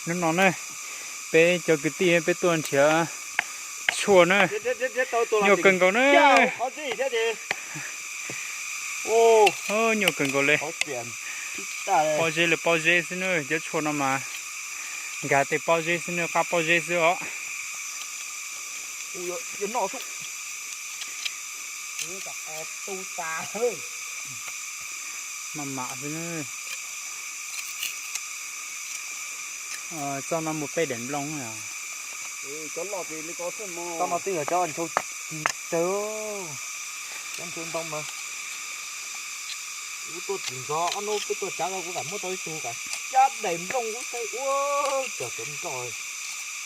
Hnub no ne, peb cov kwv tij peb tuaj nrhiav tshuaj na, nyuaj kawg nkaus na. Nyuaj kawg nkaus li. Pob zeb li pob zeb xwb na, cov tshuaj no mas nkag tej pob zeb xwb na, qab pob zeb xwb os. Maj mam xwb na. Txoj no muaj peb daim nplooj. Txoj no twb yog cov nchau ci tsawg, cov nchau ntoo mas. Kuv tuaj txog ob hnub peb tuaj tsav ko kuv kam muab tau ib tug kam xya daim nplooj kuv saib ua cov cov nroj.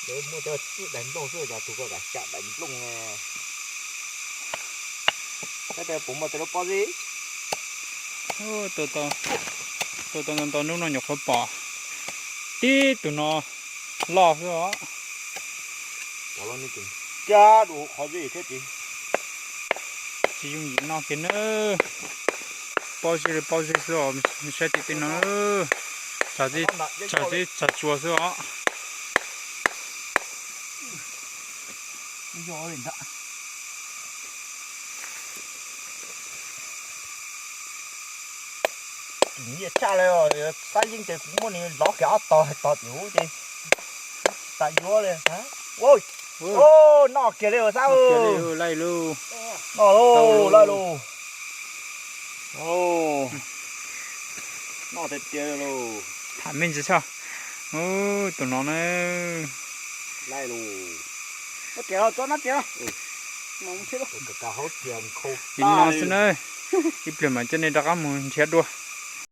Muaj cov tsib daim nplooj xwb cas tus ko kam xya daim nplooj. Saib puas muaj tej lub pob zeb. Tuaj tau ntau ntau hnub no nyuam qhuav pom tib tug no loj xwb os. Cab dua qhov zeb thiab tsis. Tsis yooj yim noj kiag na. Pob zeb li pob zeb xwb os, saib tej tej no. Tsam zeb tsam tsuas xwb os. Nyiaj tshaj li, xab yeeb ces kuv muab nws lov kiag ob tog tog tim hub ces xav yuav li. Noj kiag li xab. Noj lauj, laij lauj. Noj tiag tiag li lauj. Tham me ntsis tso. Tus no na. Laij lauj. Nim no xwb na, ib pliag mam coj nej rov qab mus nrhiav dua.